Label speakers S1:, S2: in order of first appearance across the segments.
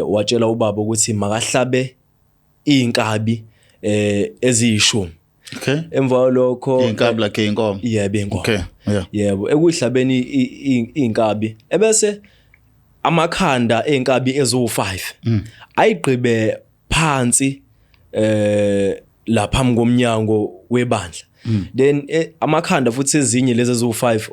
S1: Watshela ubaba ukuthi makahlabe izinkabi eziyishumi.
S2: Okay.
S1: Emva kwalokho
S2: Inkabi like inkomo.
S1: Yebo, inkomo.
S2: Okay. Yeah.
S1: Yebo, ekuhlabeni inkabi ebese amakhanda enkabi eziwu5 ayigqibe phansi lapha komnyango webandla. Then amakhanda futhi ezinye lezi eziwu5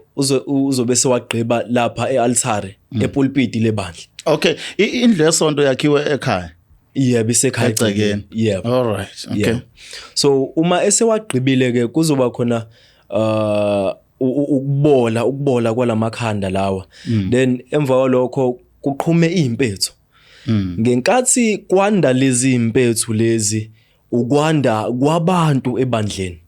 S1: uzobe sewagqiba lapha ealtare epulpiti lebandla.
S2: Okay, indlu yesonto yakhiwe ekhaya.
S1: Yebo, isekhaya
S2: egcekeni.
S1: Yebo.
S2: All right. Okay.
S1: Yeah. So uma esewagqibile ke kuzoba khona ukubola kwalamakhanda lawa. Then emva kwalokho kuqhume izimpethu. Ngenkathi kwanda lezi impethu lezi, ukwanda kwabantu ebandleni.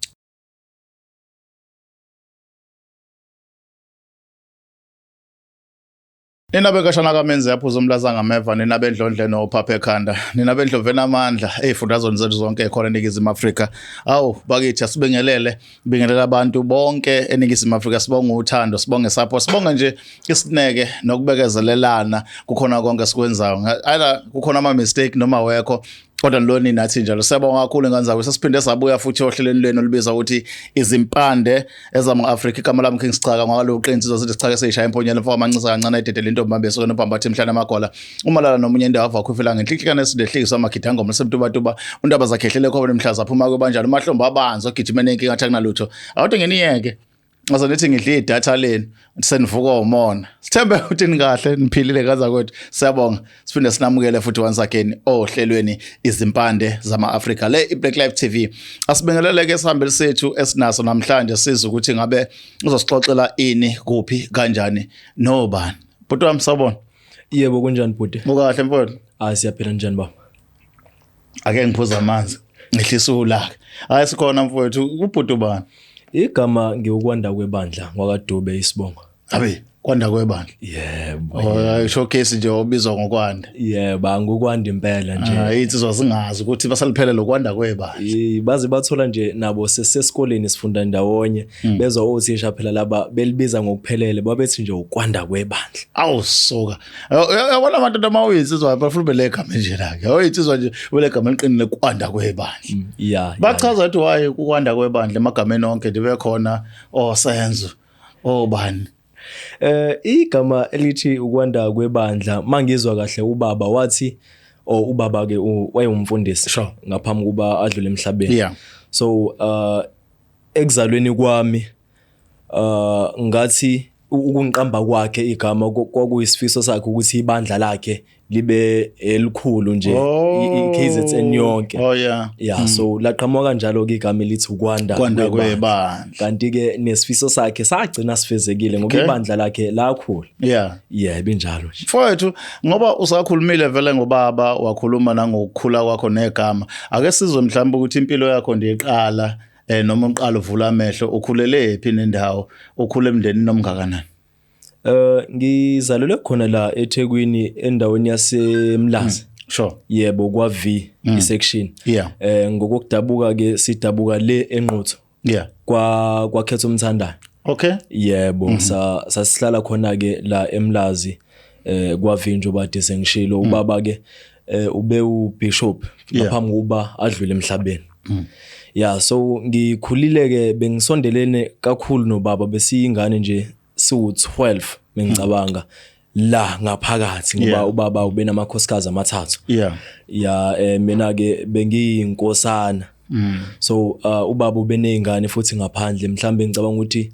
S2: Nina bekashana kamenzi yaphuza umlaza ngameva, nina bendlondle nophapha ekhanda, nina bendlovu enamandla ey'fundazweni zethu zonke ekhona eNingizimu Afrika. Awu bakithi, asibingelele, bingelela abantu bonke eNingizimu Afrika, sibonge uthando, sibonge sapho, sibonge nje isineke nokubekezelelana kukhona konke esikwenzayo. Either kukhona ama mistake noma wekho, kodwa loni nathi njalo. Siyabonga kakhulu ingane zakwethu. Sesiphinde sabuya futhi ohlelweni lwenu olubiza ukuthi izimpande ezama-Afrika. Igama lami King Sichaka, ngwakaloku insizwa sithi Sichaka seyishaya emponyeni mfo amancisa kancane ededele intombi mabese nobhambatha emhlane amagola umalala nomunye indawo avakhufela ngenhlihlika esidehlikiswa amagidangoma semtubatuba untaba zakhehlele khoba nemhlaza aphuma kwebanjalo umahlombe abanzi ogijima nenkinga athi akunalutho awuthi ngeniyeke ngaze nithi ngidle idatha lenu senivuka umona. Sithembe ukuthi nikahle niphilile kaza kwethu. Siyabonga. Siphinde sinamukele futhi once again ohlelweni izimpande zama-Afrika le iBlack Life TV. Asibingelele ke sihambeli sethu esinaso namhlanje sizwe ukuthi ngabe uzosixoxela ini, kuphi, kanjani, nobani. Bhuti wami, sawubona.
S1: Yebo, kunjani bhuti?
S2: Ukahle mfowethu?
S1: Ah, siyaphila, njani baba?
S2: Ake ngiphuza amanzi ngehlisa ulaka. Hayi, sikhona mfowethu. Ubhuti ubani?
S1: Igama ngiwukwanda kwebandla ngwakaDube isibongo.
S2: Abe kwanda kwebandla.
S1: Yebo.
S2: Oh, showcase nje obizwa ngokwanda.
S1: Yebo, angukwanda impela nje.
S2: Ah, insizwa singazi ukuthi basaliphelele lokwanda kwebandla.
S1: Baze bathola nje nabo sesesikoleni sifunda ndawonye, bezwa othisha phela laba belibiza ngokuphelele, babethi nje ukwanda kwebandla.
S2: Awu suka. Yabona amadoda uma uyinsizwa bafuna ube legama nje la ke. Uyinsizwa nje ube legama eliqinile, kwanda kwebandla. Bachaza ukuthi why ukwanda kwebandla emagameni onke nje bekhona osenzo obani.
S1: Igama elithi ukwanda kwebandla, mangizwa kahle ubaba wathi, oh, ubaba ke wayewumfundisi ngaphambi kuba adlule emhlabeni. So ekuzalweni kwami ngathi ukunqamba kwakhe igama kwakuyisifiso sakhe ukuthi ibandla lakhe libe elikhulu nje, i-KZN yonke.
S2: Oh yeah.
S1: Yeah, so laqhamuka kanjalo ke igama elithi ukwanda
S2: Kwanda kwebandla.
S1: Kanti ke nesifiso sakhe sagcina sifezekile ngoba ibandla lakhe lakhula. Yeah, ibinjalo nje.
S2: Mfowethu, ngoba usakhulumile vele ngobaba, wakhuluma nangokukhula kwakho negama. Ake sizwe mhlawumbe ukuthi impilo yakho nje iqala noma uqala uvula amehlo, ukhulele phi nendawo, ukhule emndenini omngakanani?
S1: Ngizalelwe khona la eThekwini endaweni yaseMlazi. Yebo, kwa V isection. Ngokudabuka ke sidabuka le eNquthu. Kwa kwakhetha umthandane. Yebo, sasihlala khona ke la eMlazi kwa V njengoba de sengishilo. Ubaba ke ube uBishop ngaphambi kokuba adlule emhlabeni. Yeah, so ngikhulile ke bengisondelene kakhulu nobaba, besiyingane nje siwu12 mengicabanga la ngaphakathi ngoba ubaba ubenamakhosikazi amathathu. Yeah, mina ke bengiyinkosana. So ubaba ubenezingane futhi ngaphandle, mhlambe ngicabanga ukuthi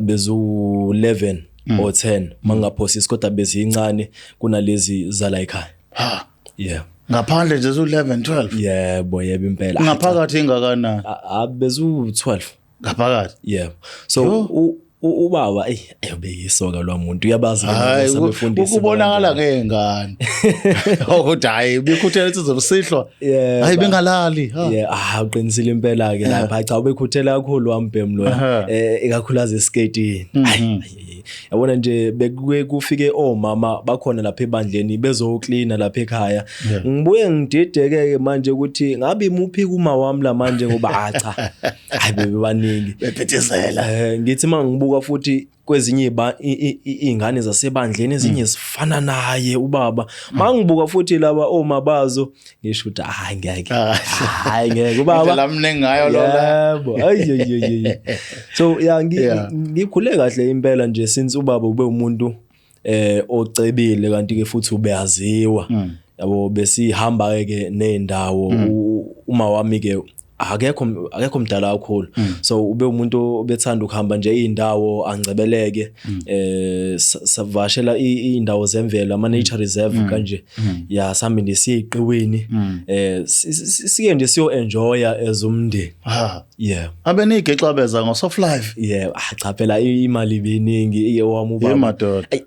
S1: bezu 11 or 10 mangaphosisi, kodwa bezincane kunalezi zala ekhaya.
S2: Ha.
S1: Yeah.
S2: Ngaphandle nje zu 11 12.
S1: Yebo, yebo impela.
S2: Ngaphakathi ingakanani?
S1: Bezu 12.
S2: Ngaphakathi.
S1: Yeah. So
S2: Yo.
S1: Ubaba ayobe yisoka lwamuntu, uyabazi ke
S2: Hayi,
S1: nabo sabefundisi
S2: ukubonakala
S1: kanjani.
S2: Ngengane ukuthi hayi bikhuthele insizwa busihlwa. Hayi, bengalali ha.
S1: Yeah, ah, uqinisile impela ke lapha. Cha, ubekhuthela kakhulu wambhemu loya. Ikakhulukazi eskatini. Hayi. Hayi, yabona nje, bekuke kufike omama bakhona lapha ebandleni bezoklina lapha ekhaya. Ngibuye ngidideke ke manje ukuthi ngabe imuphi kuma wami la manje, ngoba ah, cha, hayi, bebebaningi.
S2: Bephithizela.
S1: Ngithi mangibuka futhi kwezinye iy'ngane zasebandleni, ezinye zifana naye ubaba. Mangibuka futhi laba omabazo, ngisho ukuthi hayi, ngeke, hayi, ngeke ubaba.
S2: Indlela amningi ngayo lona.
S1: Yebo, ayi ayi ayi. So yeah, ngikhule kahle impela nje, since ubaba ube umuntu ocebile, kanti ke futhi ubeyaziwa. Yabo, besihamba ke nezindawo. Uma wami ke akekho mdala kakhulu, so ube umuntu obethanda ukuhamba nje izindawo, angcebeleke, savashela izindawo zemvelo, ama nature reserve kanje ya, sambe nje siye eqiwini, sike nje siyo enjoya as umndeni. Yeah.
S2: Abe nigexabeza ngo soft life.
S1: Yeah, ah, cha, phela imali ibiningi iyowami ubaba.
S2: Madoda.
S1: Ayi,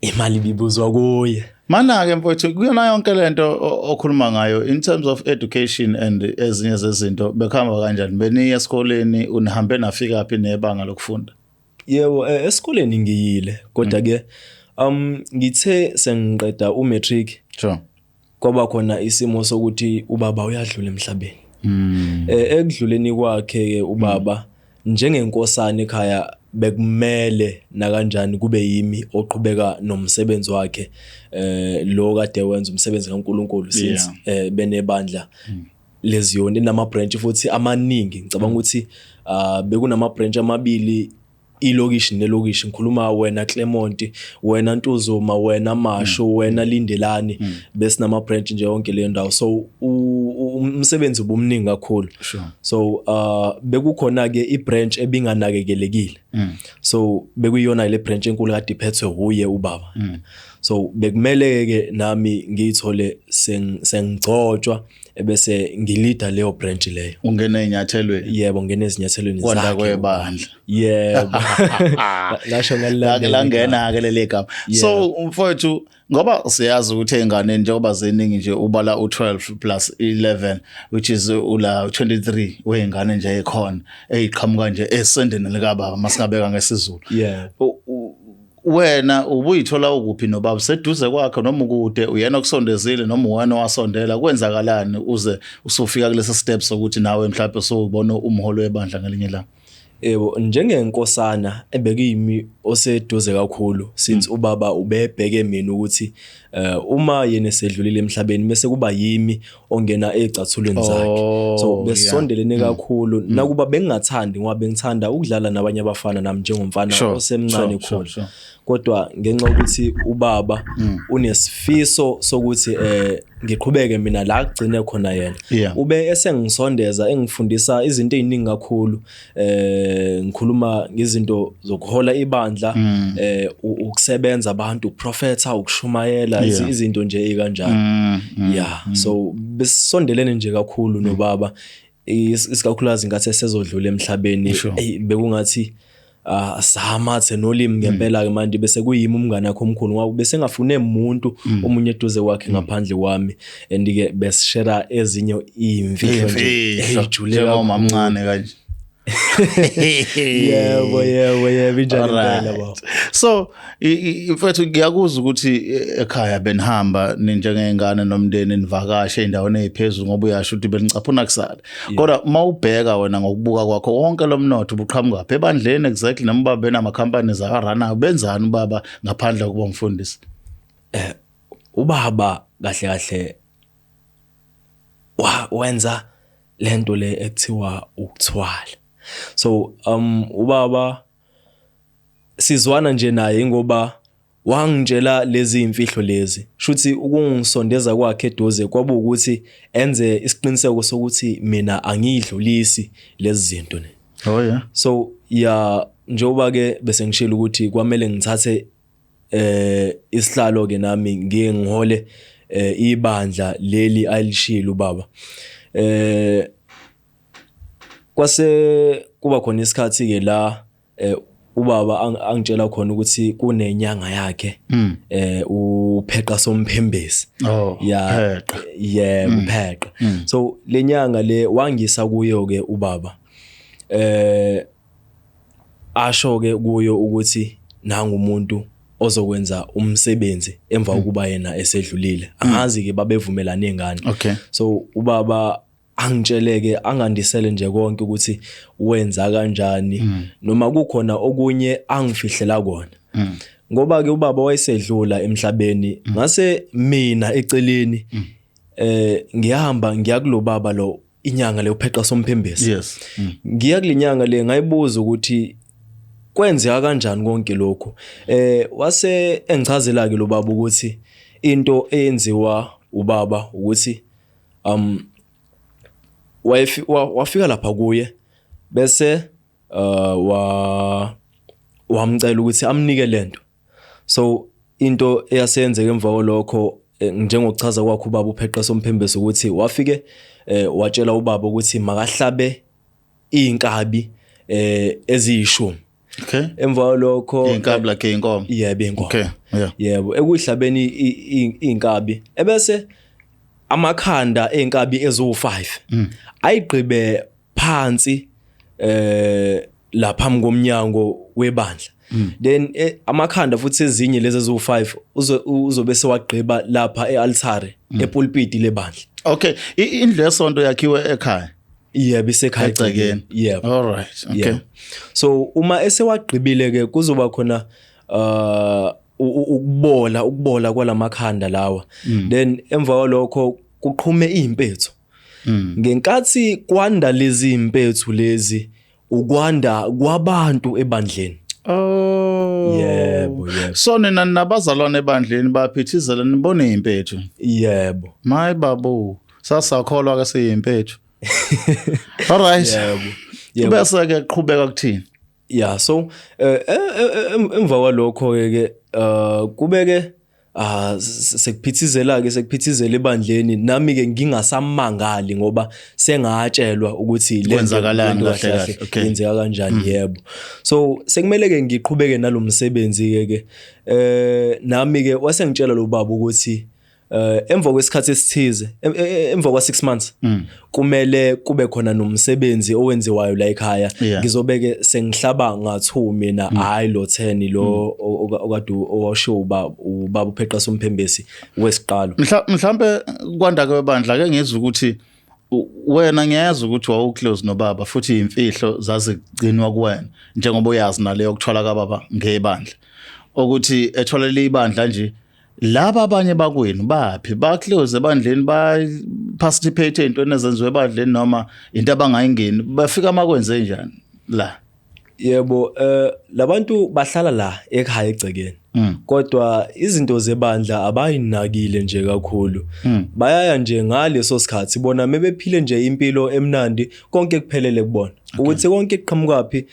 S1: imali ibibuzwa kuye.
S2: Mana ke mfowethu, kuyona yonke lento okhuluma ngayo in terms of education and ezinye zezinto, bekuhamba kanjani? Beniye esikoleni, unihambe nafika phi nebanga lokufunda?
S1: Yebo, esikoleni ngiyile, kodwa ke ngithe sengiqeda umatric, kwaba khona isimo sokuthi ubaba uyadlula emhlabeni. Ekudluleni kwakhe ke ubaba, njengenkosana ekhaya, bekumele na kanjani kube yimi oqhubeka nomsebenzi wakhe, lo kade wenza umsebenzi kaNkuluNkulu, since benebandla leziyoni inama branch futhi amaningi. Ngicabanga ukuthi bekunama branch amabili ilokishi nelokishi. Ngikhuluma wena Clement, wena Ntuzuma, wena Masho, wena Lindelani, besinama branch nje yonke leyo ndawo. So umsebenzi ubumningi kakhulu. So bekukhona ke ibranch ebinganakekelekile, so bekuyiyona le branch enkulu kade iphethwe huye ubaba. So bekumele ke nami ngiyithole sengigcotshwa ebese ngilida leyo branch leyo.
S2: Ungena ezinyathelweni.
S1: Yebo, ngene ezinyathelweni
S2: Kwanda
S1: zakhe.
S2: kwebandla.
S1: Yebo, lasho ngalilandela.
S2: Langena ke leli gama. So mfowethu, ngoba siyazi ukuthi ey'nganeni njengoba ziningi nje, ubala u-12 plus 11, which is ula 23 wey'ngane nje ekhona ey'qhamuka nje esendeni likababa, masingabeka ngesiZulu. Wena ubuyithola ukuphi nobaba? Seduze kwakhe noma ukude? Uyena okusondezile noma uwena owasondela? Kwenzakalani uze usufika kulesi step sokuthi nawe mhlawumbe sowubona umholo webandla ngelinye ilanga?
S1: Yebo, njengenkosana ebekuyimi oseduze kakhulu, since ubaba ubebheke mina ukuthi uma yena esedlulile emhlabeni bese kuba yimi ongena ezicathulweni zakhe. So besondelene kakhulu, nakuba bengingathandi, ngoba bengithanda ukudlala nabanye abafana nami njengomfana osemncane khona. Kodwa ngenxa yokuthi ubaba unesifiso sokuthi ngiqhubeke mina la kugcine khona yena, ube esengisondeza, engifundisa izinto eziningi kakhulu. Ngikhuluma ngezinto zokuhola ibandla, ukusebenza abantu, ukuprofetha, ukushumayela, izinto nje ezikanjalo. Yeah, so besondelene nje kakhulu nobaba, isikakhulukazi ngathi esezodlula emhlabeni. Eyi, bekungathi samathe nolimi ngempela ke manje, bese kuyimi umngane wakhe omkhulu, ngoba bese ngafune umuntu omunye eduze kwakhe ngaphandle kwami, and ke besishare ezinye imfihlo nje
S2: Imfihlo,
S1: ey'jule
S2: njengoma
S1: kakhulu.
S2: mncane kanje.
S1: Yebo, injalo impela, baba.
S2: So mfethu, ngiyakuzwa ukuthi ekhaya benihamba ninjengey'ngane nomndeni, nivakashe ey'ndaweni ey'phezulu, ngoba uyasho ukuthi benicaphuna kusala. Kodwa uma ubheka wena ngokubuka kwakho, wonke lo mnotho ubuqhamuka phi ebandleni exactly, noma ubaba benama-companies akaranayo? Benzani ubaba ngaphandle kokuba umfundisi?
S1: Ubaba kahle kahle wenza lento le ekuthiwa ukuthwala. So ubaba sizwana nje naye ngoba wangitshela lezi imfihlo lezi. Shuthi ukungisondeza kwakhe eduze kwaba ukuthi enze isiqiniseko sokuthi mina angiyidlulisi lezi zinto ne. So ya, njengoba ke bese ngishilo ukuthi kwamele ngithathe isihlalo ke nami, ngiye ngihole ibandla leli alishilo ubaba. Kwase kuba khona isikhathi ke la ubaba angitshela khona ukuthi kunenyanga yakhe, uPheqa Somphembezi.
S2: Oh,
S1: Ya.
S2: Pheqa.
S1: Yebo, uPheqa. So lenyanga le wangisa kuyo ke ubaba, asho ke kuyo ukuthi Nangu umuntu ozokwenza umsebenzi emva kokuba yena esedlulile. Angazi ke babevumelane ngani. So ubaba angitsheleke, angandisele nje konke ukuthi wenza kanjani, noma kukhona okunye angifihlela kona. Ngoba ke ubaba wayesedlula emhlabeni, ngase mina eceleni ngiyahamba ngiya kulobaba lo, inyanga le upheqa somphembesi. Ngiya kulenyanga le, ngayibuza ukuthi kwenzeka kanjani konke lokho. Wase engichazela ke lo baba ukuthi into eyenziwa ubaba ukuthi wafika lapha kuye, bese wa wamcela ukuthi amnike lento. So into eyasenzeka emva kwalokho, njengokuchaza kwakho ubaba upheqa somphembesi, ukuthi wafike watshela ubaba ukuthi makahlabe inkabi eziyishumi. Emva kwalokho
S2: Inkabi, like inkomo?
S1: Yebo, inkomo. Yebo, ekuhlabeni inkabi, ebese amakhanda enkabi eziwu5 ayigqibe phansi lapha komnyango webandla. Then amakhanda futhi ezinye lezi eziwu5 uzobe sewagqiba lapha ealtare, epulpit lebandla.
S2: Okay, indlu yesonto yakhiwe ekhaya?
S1: Yebo, isekhaya.
S2: Egcekeni.
S1: Yebo.
S2: All right, okay.
S1: Yeah. So uma esewagqibile ke, kuzoba khona ukubola kwalamakhanda lawa. Then emva kwalokho kuqhume izimpethu. Ngenkathi kwanda lezi impethu lezi, ukwanda kwabantu ebandleni.
S2: Oh.
S1: Yebo.
S2: So nina nabazalwane ebandleni baphithizela nibone impethu.
S1: Yebo.
S2: Mayi babu, sasakholwa ke siyimpethu. All right.
S1: Yebo.
S2: Bese ke qhubeka kuthini?
S1: Yeah, so emva kwalokho ke kubeke sekuphithizela ke, sekuphithizela ebandleni, nami ke ngingasamangali ngoba sengatshelwa ukuthi le nto-
S2: Kwenzakalani
S1: lento
S2: kahle kahle, okay.
S1: Yenzeka kanjani, yebo. So sekumele ke ngiqhubeke nalomsebenzi ke. Nami ke wasengitshela lo baba ukuthi emva kwesikhathi esithize, emva kwa 6 months, kumele kube khona nomsebenzi owenziwayo la ekhaya. Ngizobeke sengihlaba nga2 mina, hayi lo 10 lo okade owasho ubaba upheqa somphembesi wesiqalo.
S2: Mhlambe kwanda kwebandla ke ngizwe ukuthi wena, ngiyezwa ukuthi wawuclose nobaba futhi imfihlo zazigcinwa kuwena, njengoba uyazi naleyo kuthwala kababa ngebandla, ukuthi etholela ibandla nje. Laba abanye bakwenu baphi? Ba close ebandleni, ba participate ezintweni ezenziwe ebandleni, noma into abangayingeni bafika makwenze njani la?
S1: Yebo, labantu bahlala la ekhaya egcekeni, kodwa izinto zebandla abayinakile nje kakhulu. Bayaya nje ngaleso sikhathi bona mebephile nje impilo emnandi, konke kuphelele kubona. Ukuthi konke kuqhamukaphi,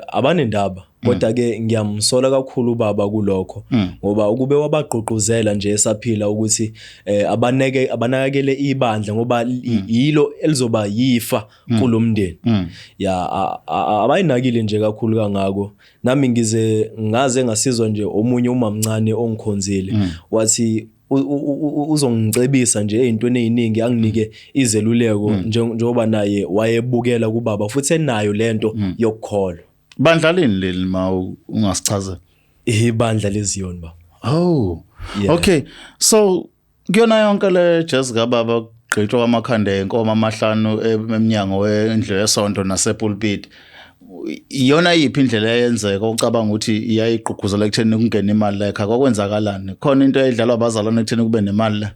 S1: abanendaba. Kodwa ke ngiyamsola kakhulu ubaba kulokho, ngoba ukube wabagqugquzela nje esaphila ukuthi abaneke, abanakekele ibandla, ngoba yilo elizoba yifa kulomndeni. Ya, abayinakile nje kakhulu kangako. Nami ngize ngaze ngasizwa nje omunye umamncane ongikhonzile, wathi uzongicebisa nje ezintweni eziningi, anginike izeluleko, njengoba naye wayebukela kubaba futhi enayo lento yokukholwa.
S2: Bandla lini leli, ma ungasichazela?
S1: Ibandla leziyoni, ba.
S2: Oh.
S1: Yeah.
S2: Okay. So kuyona yonke le jazz kababa, kugqitshwa kwamakhanda enkomo amahlanu emnyango wendlu yesonto nasepulpit, iyona yiphi indlela eyenzeka ucabanga ukuthi iyayigqugquzela ekutheni kungene imali la ekhaya? Kwakwenzakalani khona, into eyidlalwa abazalwane ekutheni kube nemali la?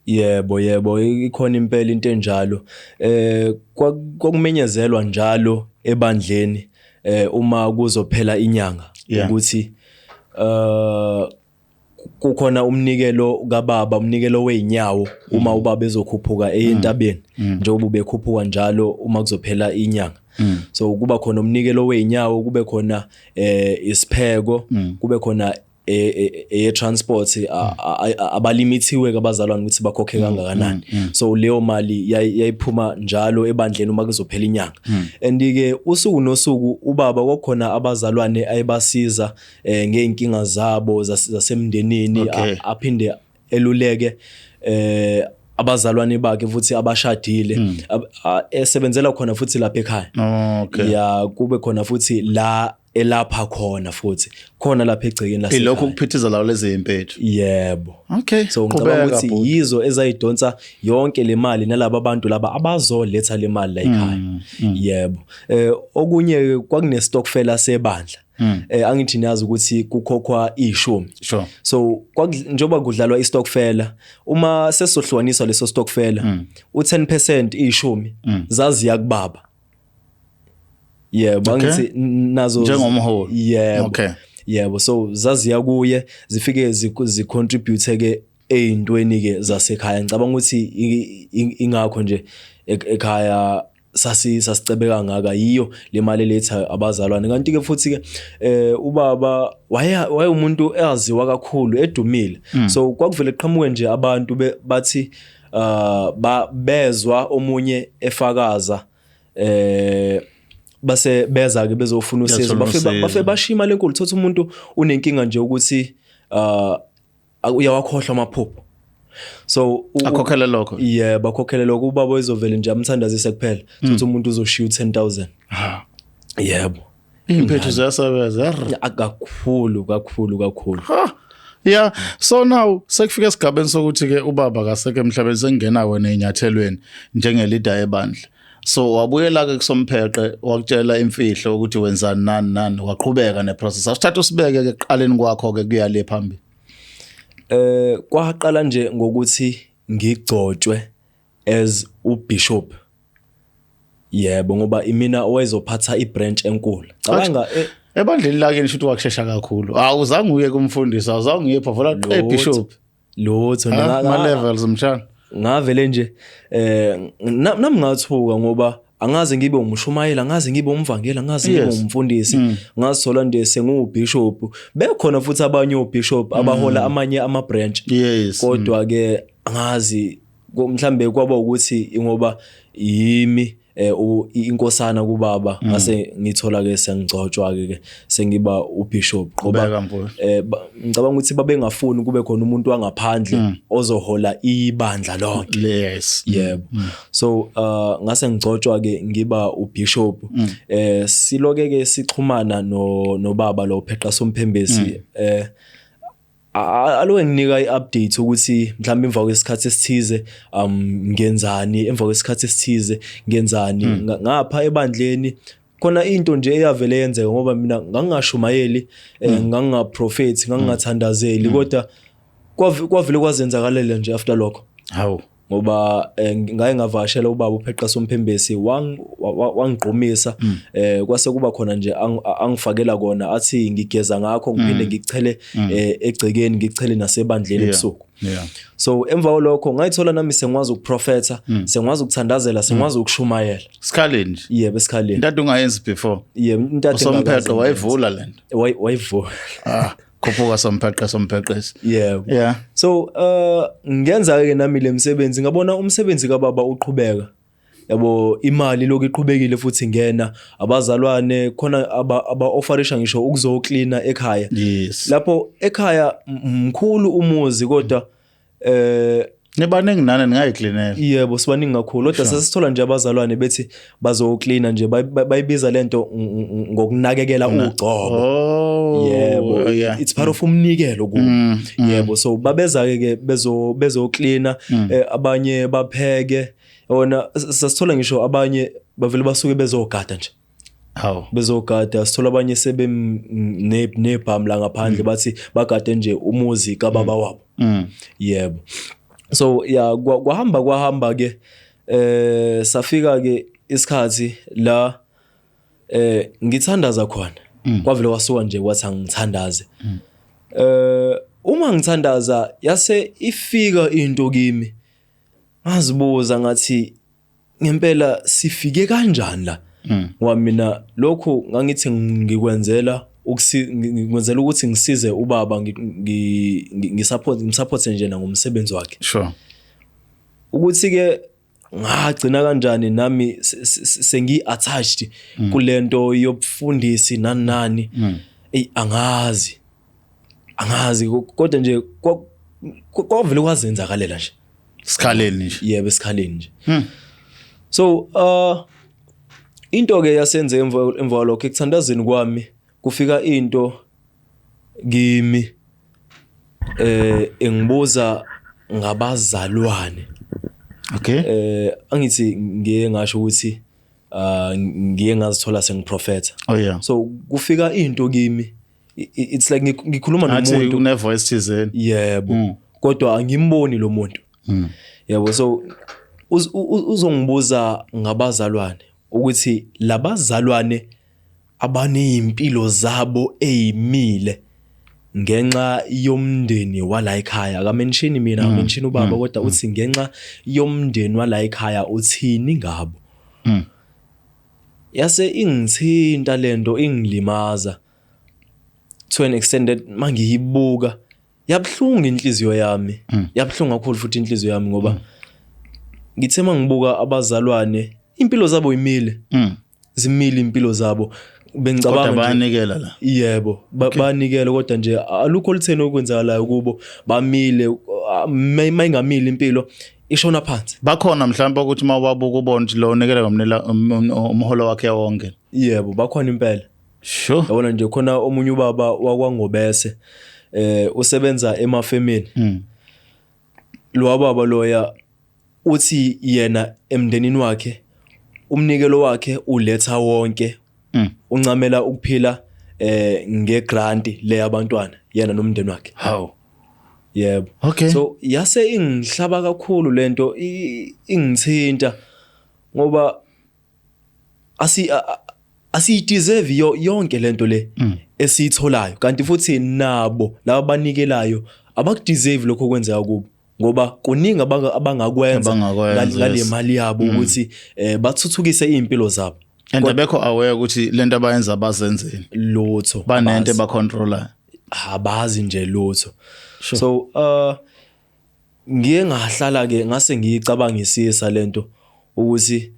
S1: Yebo, ikhona impela into enjalo. Kwakumenyezelwa njalo ebandleni uma kuzophela inyanga ukuthi kukhona umnikelo kababa, umnikelo weinyawo, uma ubaba ezokhuphuka eyentabeni, njengoba ubekhuphuka njalo uma kuzophela inyanga. So kuba khona umnikelo weinyawo, kube khona isipheko, kube khona eye transport, abalimithiwe abazalwane ukuthi bakhokhe kangakanani. So leyo mali yayiphuma njalo ebandleni uma kuzophela inyanga. And ke usuku nosuku ubaba kwakhona abazalwane ayebasiza ngeinkinga zabo zasemndenini, aphinde eluleke abazalwane bakhe futhi abashadile, esebenzela khona futhi lapha ekhaya. Ya, kube khona futhi la. Elapha khona futhi khona lapha egcekeni
S2: lasekhaya. Ilokhu kuphithiza lawo lezi impethu.
S1: Yebo.
S2: Okay.
S1: So ngicabanga ukuthi yizo ezayidonsa yonke le mali nalaba bantu laba abazoletha le mali la ekhaya. Yebo. Okunye kwakune stokfela sebandla. Angithi niyazi ukuthi kukhokhwa ishumi. So njengoba kudlalwa istokfela, uma sesohlukaniswa leso stokfela, u10% ishumi zaziya kubaba. Yebo, angithi nazo
S2: njengomholi.
S1: Yebo. Yebo, so zaziya kuye, zifike zicontribute ke eyintweni ke zasekhaya. Ngicabanga ukuthi ingakho nje ekhaya sasicebe kangaka, yiyo le mali eletha abazalwane. Kanti ke futhi ke ubaba waye umuntu eyaziwa kakhulu, edumile. So kwakuvele qhamuke nje abantu bathi bezwa omunye efakaza, base beza ke bezofuna usizo, bafe bashiya imali enkulu. Thothi umuntu unenkinga nje ukuthi uyawakhohlwa amaphupho, so
S2: akhokhele lokho.
S1: Yeah, bakhokhele lokho. Ubaba ezovele nje amthandazise kuphela, thothi umuntu uzoshiya u10000. Yebo.
S2: Impethu ziyasebenza
S1: kakhulu kakhulu kakhulu.
S2: Yeah, so now sekufika esigabeni sokuthi ke ubaba kasekho emhlabeni, sengena wena enyathelweni njengeleader ebandla. So wabuyela ke kusompheqe, wakutshela imfihlo ukuthi wenzani nani nani, waqhubeka neprocess. Asithatha usibeke ke eqaleni kwakho ke kuya le phambili.
S1: Kwaqala nje ngokuthi ngigcotshwe as ubishop. Yebo, ngoba imina owayezophatha ibranch enkulu. Cabanga
S2: ebandleni lakini shuthi wakushesha kakhulu. Awuzange uye kumfundisi, awuzange uye phavula bishop.
S1: Lutho.
S2: Ama levels mshana.
S1: Ngavele nje nami ngathuka ngoba angaze ngibe umshumayeli, angaze ngibe umvangeli, angaze ngibe umfundisi. Ngazithola nje sengubishop. Bekhona futhi abanye obishop abahola amanye ama branch. Kodwa ke angazi mhlambe kwaba ukuthi ngoba yimi inkosana kubaba, ngase ngithola ke sengigcotshwa ke sengiba ubishop.
S2: Ngoba
S1: ngicabanga ukuthi babengafuni kube khona umuntu wangaphandle ozohola ibandla lonke.
S2: Yes.
S1: Yebo. So ngase ngigcotshwa ke ngiba ubishop. Siloke ke sixhumana nobaba lo Pheqa Somphembesi, aloke nginika iupdate ukuthi mhlawumbe emva kwesikhathi esithize ngenzani, emva kwesikhathi esithize ngenzani. Ngapha ebandleni khona into nje eyavele yenzeka, ngoba mina ngangingashumayeli, ngangingaprofethi, ngangingathandazeli, kodwa kwavele kwazenzakalela nje after lokho.
S2: Hawu.
S1: Ngoba ngaye ngavakashela ubaba uPheqa Somphembesi, wangigqumisa, kwase kuba khona nje angifakela kona, athi ngigeza ngakho, ngiphinde ngichele egcekeni, ngichele nasebandleni ebusuku. So emva kwalokho ngayithola nami sengikwazi ukuprofetha, sengikwazi ukuthandazela, sengikwazi ukushumayela.
S2: Sikhaleni nje.
S1: Yebo, esikhaleni.
S2: Into ungayenzi before.
S1: Yebo, into
S2: uSompheqe wayivula lento.
S1: Wayivula.
S2: Khuphuka Sompheqe, Sompheqesi.
S1: Yebo.
S2: Yeah.
S1: So ngenza ke nami lemsebenzi, ngabona umsebenzi kababa uqhubeka. Yabo, imali lokhu iqhubekile futhi ingena, abazalwane khona aba offerisha ngisho ukuzoklina ekhaya.
S2: Yes.
S1: Lapho ekhaya mkhulu umuzi, kodwa
S2: nibaningi nani ningayiklinela.
S1: Yebo, sibaningi kakhulu, kodwa sesithola nje abazalwane bethi bazoklina nje, bayibiza lento ngokunakekela ugcobo.
S2: Oh.
S1: Yebo, it's part of umnikelo kubo. Yebo, so babeza ke bezoklina, abanye bapheke. Yona sasithola ngisho abanye bavele basuke bezogada nje.
S2: Hawu.
S1: Bezogada, sithola abanye sebebhamu la ngaphandle, bathi bagade nje umuzi kababa wabo. Yebo. So yeah, kwahamba ke, safika ke isikhathi la ngithandaza khona. Kwavele kwasuka nje kwathi angithandaze. Uma ngithandaza yase ifika into kimi. Ngazibuza ngathi ngempela sifike kanjani la? Ngoba mina lokhu ngangithi ngikwenzela ngikwenzela ukuthi ngisize ubaba, ngisupport, ngimsupport nje ngomsebenzi wakhe.
S2: Sure.
S1: Ukuthi ke ngagcina kanjani nami sengi attached kulento yobufundisi nani nani. Ey, angazi. Angazi kodwa nje kwavele kwazenzakalela nje.
S2: Sikhaleni nje.
S1: Yebo, esikhaleni nje. So into ke yasenze emva kwalokho ekuthandazeni kwami, Kufika into kimi engibuza ngabazalwane. Angithi ngiye ngasho ukuthi ngiye ngazithola sengiprofetha.
S2: Oh yeah.
S1: So kufika into kimi, it's like ngikhuluma nomuntu
S2: une voice thizeni.
S1: Yebo. Kodwa angimboni lo muntu. Yebo, so uzongibuza ngabazalwane ukuthi labazalwane abanezimpilo zabo ezimile ngenxa yomndeni wala ekhaya, akamention mina, akamention ubaba, kodwa uthi ngenxa yomndeni wala ekhaya uthini ngabo. Yase ingithinta lento, ingilimaza to an extent that mangiyibuka yabhlungu inhliziyo yami, yabhlungu kakhulu futhi inhliziyo yami, ngoba ngithe mangibuka abazalwane impilo zabo imile, zimile impilo zabo, bengicabanga
S2: nje bayanikela la.
S1: Yebo, bayanikela, kodwa nje alukho olutheni okwenzakalayo kubo, bamile. Mayingamile impilo ishona phansi.
S2: Bakhona mhlawumbe ukuthi mawubabuka ubone ukuthi lo unikela ngomnela umholo wakhe wonke.
S1: Yebo, bakhona impela.
S2: Sure.
S1: Yabona nje khona omunye ubaba wakwaNgobese, usebenza emafemini. Lo baba loya uthi yena emndenini wakhe umnikelo wakhe uletha wonke, uncamela ukuphila ngegrant le yabantwana, yena nomndeni wakhe.
S2: How?
S1: Yebo.
S2: Okay.
S1: So yase ingihlaba kakhulu lento, ingithinta ngoba asiyideserve yonke lento le esiyitholayo, kanti futhi nabo laba banikelayo abakudeserve lokho okwenzeka kubo, ngoba kuningi abangakwenza ngale mali yabo ukuthi bathuthukise impilo zabo.
S2: And abekho aware ukuthi lento abayenza bazenzeni.
S1: Lutho.
S2: Banento abacontroller.
S1: Abazi nje lutho. So ngiye ngahlala ke ngase ngiyicabangisisa lento ukuthi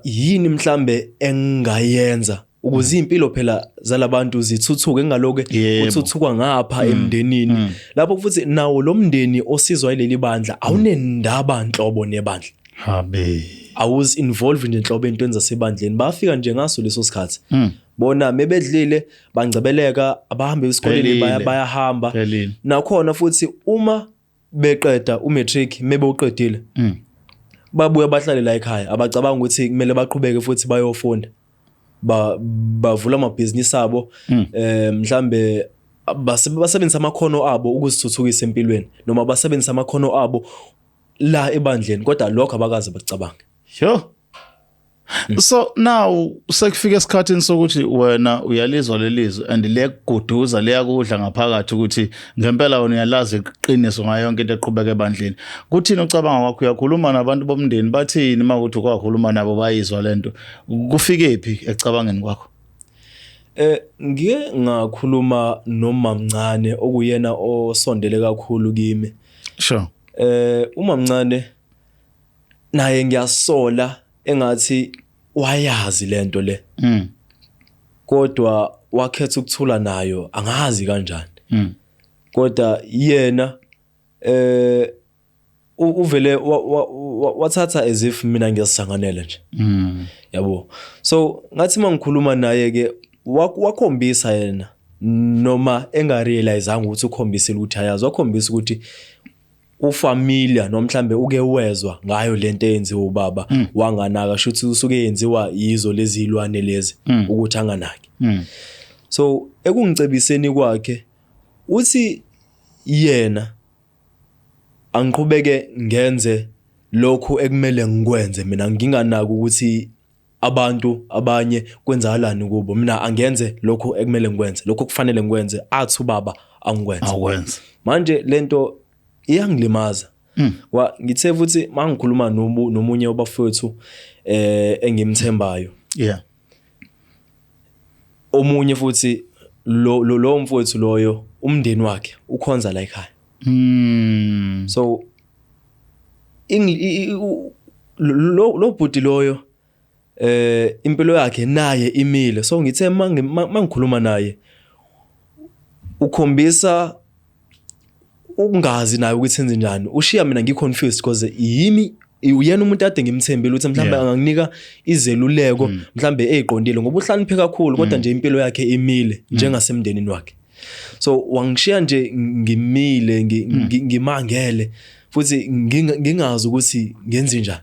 S1: yini mhlambe engingayenza ukuze impilo phela zalabantu zithuthuke, ngaloke uthuthuka ngapha emndenini. Lapho futhi nawo lo mndeni osizwa ileli bandla awunendaba nhlobo nebandla.
S2: Habe.
S1: Awuzi involve nje nhlobo entweni zasebandleni. Bafika nje ngaso leso sikhathi. Bona mebedlile bangcebeleka, abahambe esikoleni bayahamba. Nakhona futhi uma beqeda umatric, mebe uqedile, babuya bahlale la ekhaya, abacabanga ukuthi kumele baqhubeke futhi bayofunda. Bavula amabhizinisi abo, mhlambe basebenzisa amakhono abo ukuzithuthukisa empilweni, noma basebenzisa amakhono abo la ebandleni, kodwa lokho abakaze bakucabange.
S2: Sure. So now sekufika esikhathini sokuthi wena uyalizwa lelizwi and liyakuguduza, liyakudla ngaphakathi ukuthi ngempela wena uyalazi iqiniso ngayo yonke into eqhubeka ebandleni. Kuthini ucabanga kwakho, uyakhuluma nabantu bomndeni, bathini uma ukuthi ukwakhuluma nabo bayizwa lento? Kufike phi ekucabangeni kwakho?
S1: Ngike ngakhuluma nomamncane okuyena osondele kakhulu kimi.
S2: Sure.
S1: Umamncane naye ngiyasola engathi wayazi lento le. Kodwa wakhetha ukuthula nayo, angazi kanjani. Kodwa yena uvele wathatha as if mina ngiyasanganela nje. Yabo. So ngathi mangikhuluma naye ke wakhombisa yena, noma engarealizeanga ukuthi ukhombisile ukuthi ayazi, wakhombisa ukuthi ufamiliar noma mhlambe uke wezwa ngayo lento eyenziwa ubaba, wanganaka, shuthi usuke yenziwa yizo lezi zilwane lezi ukuthi anganaki. So ekungicebiseni kwakhe uthi yena angiqhubeke ngenze lokhu ekumele ngikwenze mina, nginganaki ukuthi abantu abanye kwenzakalani kubo, mina angenze lokhu ekumele ngikwenze, lokhu kufanele ngikwenze, athi ubaba angikwenze.
S2: Awukwenze.
S1: Manje lento iyangilimaza. Ngithe futhi mangikhuluma nomunye wabafowethu engimthembayo.
S2: Yeah.
S1: Omunye futhi lo mfowethu loyo umndeni wakhe ukhonza la ekhaya. So lo bhuti loyo impilo yakhe naye imile. So ngithe mangikhuluma naye ukhombisa ukungazi naye ukuthi enze njani, ushiya mina ngiconfused because yimi Uyena umuntu ade ngimthembile ukuthi mhlawumbe anganginika izeluleko mhlawumbe eziqondile, ngoba uhlakaniphe kakhulu, kodwa nje impilo yakhe imile njengasemndenini wakhe. So wangishiya nje ngimile, ngimangele futhi ngingazi ukuthi ngenze njani.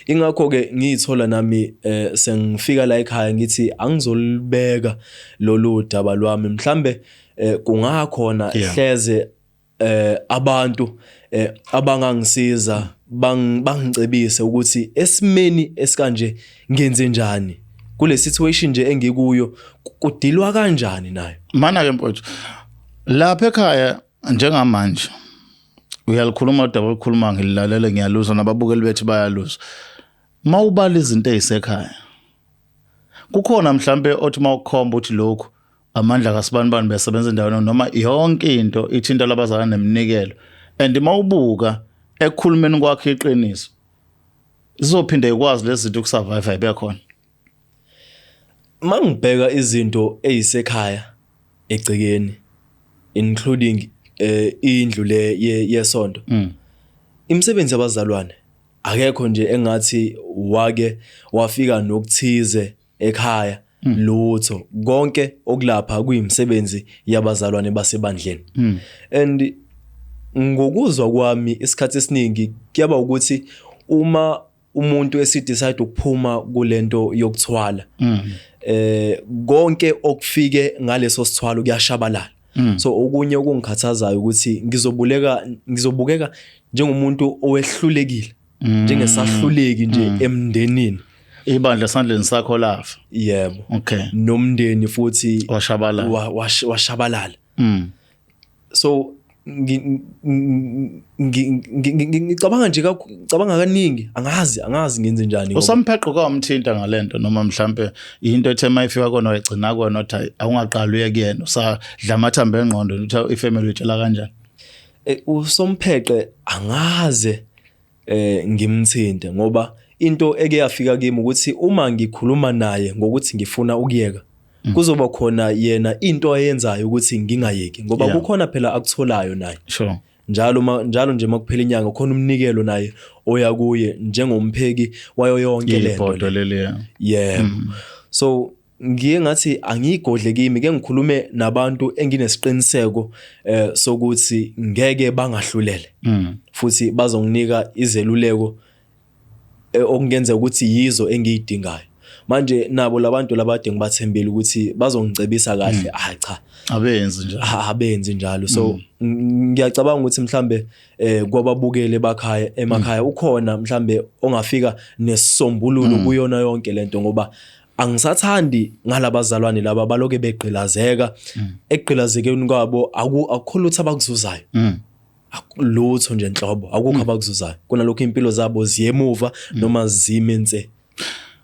S1: Ingakho ke ngiyithola nami sengifika la ekhaya ngithi angizolibeka lolu daba lwami, mhlambe kungakhona hleze abantu abangangisiza bangicebise ukuthi esimeni esikanje ngenze njani kule situation nje engikuyo, kudilwa kanjani nayo.
S2: Mana ke mfowethu, lapha ekhaya njengamanje uyalikhuluma udaba olukhuluma, ngililalele, ngiyaluzwa, nababukeli bethu bayaluzwa. Mawubala izinto ezisekhaya, kukhona mhlambe othi mawukhomba uthi lokhu amandla kaSibanibani besebenza endaweni, noma yonke into ithinta labazalwane neminikelo, and mawubuka ekukhulumeni kwakhe iqiniso, izophinde ikwazi lezi zinto ukusurvive ibe khona?
S1: Mangibheka izinto ezisekhaya egcekeni, including indlu le yesonto, imisebenzi yabazalwane, akekho nje engathi wake wafika nokuthize ekhaya, lutho. Konke okulapha kuyimisebenzi yabazalwane basebandleni. And ngokuzwa kwami, isikhathi esiningi kuyaba ukuthi uma umuntu esidecide ukuphuma kulento yokuthwala, konke okufike ngaleso sithwalo kuyashabalala. So okunye okungikhathazayo ukuthi ngizobukeka njengomuntu owehlulekile, njengesahluleki nje emndenini.
S2: Ibandla esandleni sakho lafa.
S1: Yebo.
S2: Okay.
S1: Nomndeni futhi
S2: washabalala.
S1: Washabalala. So ngicabanga nje kakhulu, ngicabanga kaningi, angazi ngenze njani
S2: Usampheqo kwamthinta ngalento, noma mhlambe into ethe mayifika kona wayigcina kona, uthi hayi, awungaqali uye kuyena, usadla amathambo engqondo, uthi ifamily uyitshela kanjani?
S1: Usompheqe angaze ngimthinte, ngoba into eke yafika kimi ukuthi uma ngikhuluma naye ngokuthi ngifuna ukuyeka, kuzoba khona yena into ayenzayo ukuthi ngingayeki, ngoba kukhona phela akutholayo naye. Njalo njalo nje makuphela inyanga khona umnikelo naye oya kuye njengompheki wayo yonke lento.
S2: Ibhodo leli.
S1: Yebo. So ngiye ngathi angiyigodle kimi ke, ngikhulume nabantu enginesiqiniseko sokuthi ngeke bangahlulele futhi bazonginika izeluleko okungenzeka ukuthi yizo engiyidingayo manje. Nabo labantu labade ngibathembile ukuthi bazongicebisa kahle, ah cha.
S2: Abenzi nje.
S1: Abenzi njalo. So ngiyacabanga ukuthi mhlambe kwababukele bakhaya emakhaya ukhona mhlambe ongafika nesisombululo kuyona yonke lento, ngoba angisathandi ngalabazalwane laba baloke begqilazeka. Ekugqilazekeni kwabo akukho lutho abakuzuzayo. Lutho nje nhlobo, akukho abakuzuzayo kunalokho, impilo zabo ziyemuva noma zime nse.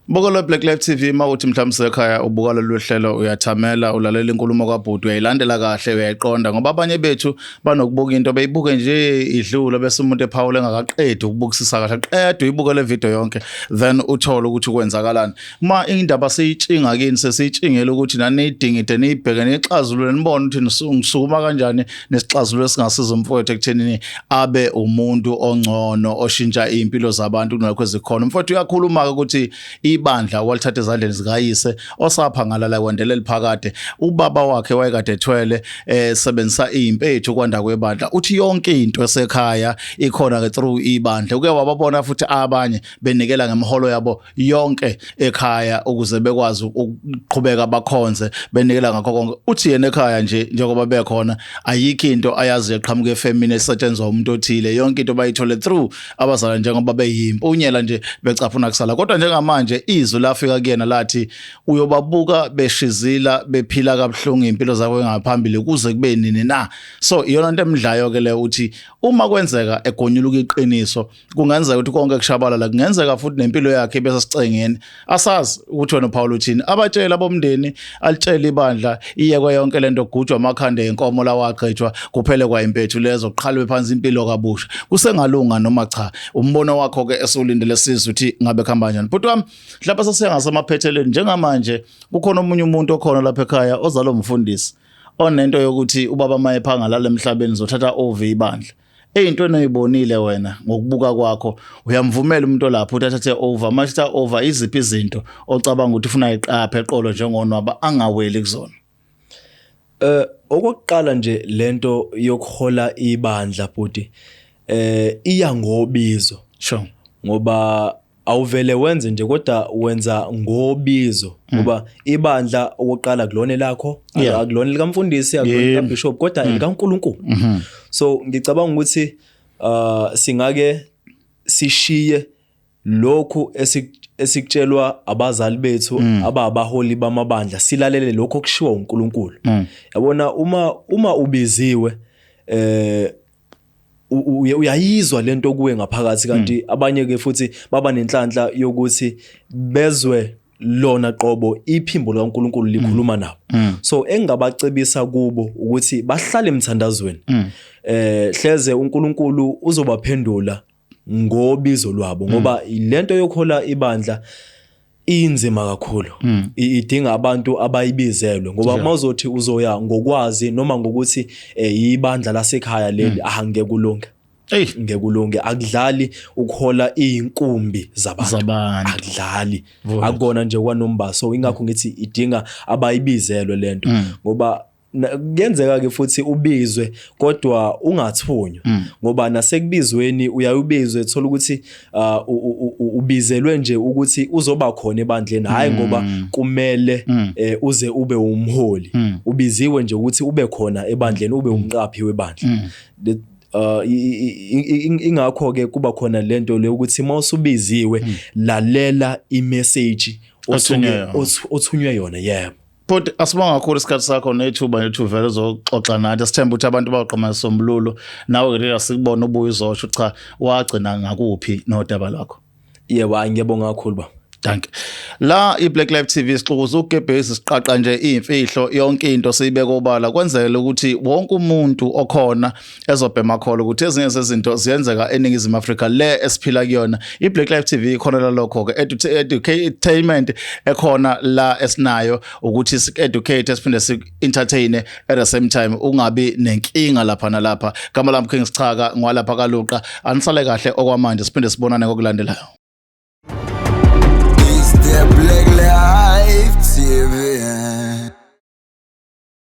S2: Buka lo Black Life TV, mawuthi mhlawumbe sekhaya ubuka lolu hlelo, uyathamela, ulalela inkulumo kaBhuti, uyayilandela kahle, uyayiqonda, ngoba abanye bethu banokubuka into beyibuke nje idlule, bese umuntu ephawula engakaqedi ukubukisisa kahle. Qeda uyibuke le video yonke, then uthole ukuthi kwenzakalani. Ma indaba seyitshinga kini, sesiyitshingela ukuthi naniyidingide, niyibheke, niyixazulule, nibone ukuthi ngisukuma kanjani nesixazululo esingasiza umfowethu ekuthenini abe umuntu ongcono oshintsha iy'mpilo zabantu kunalokho ezikhona. Umfowethu uyakhuluma-ke ukuthi ibandla walithatha ezandleni zikayise osapha ngalala kwandelela phakade. Ubaba wakhe wayekade ethwele, esebenzisa iy'mpethu ukwanda kwebandla. Uthi yonke into esekhaya ikhona-ke through ibandla. Uke wababona futhi abanye benikela ngemiholo yabo yonke ekhaya ukuze bekwazi ukuqhubeka bakhonze, benikela ngakho konke. Uthi yena ekhaya nje njengoba bekhona, ayikho into ayaziyo eqhamuka efemini esetshenzwa umuntu othile, yonke into bayithole through abazali njengoba beyimpunyela nje becaphuna kusala. Kodwa njengamanje izwi lafika kuyena lathi uyobabuka beshizila, bephila kabuhlungu impilo zabo ngaphambili kuze kube nini na? So iyona into emdlayo ke le. Uthi uma kwenzeka egonyuluka iqiniso, kungenzeka ukuthi konke kushabalala, kungenzeka futhi nempilo yakhe ibe sesicengeni. Asazi ukuthi wena Paul uthini. Abatshela abomndeni, alitshela ibandla, iyekwe yonke lento, gujwa amakhanda enkomo lawagqitshwa, kuphele kwa impethu lezo, kuqhalwe phansi impilo kabusha, kusengalunga noma cha? Umbono wakho ke esulindele sizwe ukuthi ngabe kuhamba kanjani, bhuti wami. Mhlawumbe sesiya ngasemaphethelweni njengamanje, kukhona omunye umuntu okhona lapha ekhaya ozalwa umfundisi onento yokuthi ubaba mayephanga lala emhlabeni zothatha over ibandla. Eyintweni oyibonile wena ngokubuka kwakho, uyamvumela umuntu olapho ukuthi athathe over? Mase over, iziphi izinto ocabanga ukuthi ufuna ayiqaphe eqolo njengonwaba, angaweli kuzona?
S1: Okokuqala nje, lento yokuhola ibandla, bhuti, iya ngobizo. Ngoba awuvele wenze nje, kodwa wenza ngobizo, ngoba ibandla okokuqala kulona lakho, akulona likamfundisi, akulona likabishop, kodwa likaNkulunkulu. So ngicabanga ukuthi singake sishiye lokhu esikutshelwa abazali bethu ababaholi bamabandla, silalele lokho okushiwo uNkulunkulu. Yabona, uma ubiziwe, uyayizwa lento kuwe ngaphakathi. Kanti abanye ke futhi baba nenhlanhla yokuthi bezwe lona qobo iphimbo likaNkulunkulu likhuluma nabo. So engingabacebisa kubo ukuthi bahlale emthandazweni, hleze uNkulunkulu uzobaphendula ngobizo lwabo, ngoba lento yokhola ibandla inzima kakhulu. Idinga abantu abayibizelwe, ngoba mawuzothi uzoya ngokwazi noma ngokuthi ibandla lasekhaya leli, ah, ngeke kulunge.
S2: Ey.
S1: Ngeke kulunge. Akudlali ukuhola izinkumbi zabantu.
S2: Zabantu.
S1: Akudlali, akukona nje kwanomba. So ingakho ngithi idinga abayibizelwe lento, ngoba kuyenzeka ke futhi ubizwe kodwa ungathunywa, ngoba nasekubizweni uyayubizwe, thola ukuthi ubizelwe nje ukuthi uzoba khona ebandleni, hayi ngoba kumele uze ube umholi. Ubiziwe nje ukuthi ube khona ebandleni, ube umqaphi webandla. Ingakho ke kuba khona lento le ukuthi mawusubiziwe, lalela imessage osuke
S2: Othunywe yona.
S1: othunywe yona, yebo.
S2: But asibonga kakhulu isikhathi sakho nethuba nje ukuthi uvele uzoxoxa nathi. Sithemba ukuthi abantu bawuqoma isombululo. Nawe ke sikubona ubuye uzosho, cha, wagcina ngakuphi nodaba lwakho.
S1: Yebo, hayi, ngiyabonga kakhulu ba.
S2: Dankie. La iBlack Life TV sixukuza ugebhezi, siqaqa nje imfihlo, yonke into siyibeka obala, kwenzele ukuthi wonke umuntu okhona ezobhema khona ukuthi ezinye zezinto ziyenzeka eNingizimu Afrika le esiphila kuyona. iBlack Life TV ikhona lalokho ke, edutainment ekhona la esinayo ukuthi si-educate, siphinde si-entertain at the same time, ungabi nenkinga lapha nalapha. Gama lami King Sichaka, ngwalapha kaLuqa. Anisale kahle okwamanje, siphinde sibonane kokulandelayo.
S3: It's the Black Life TV.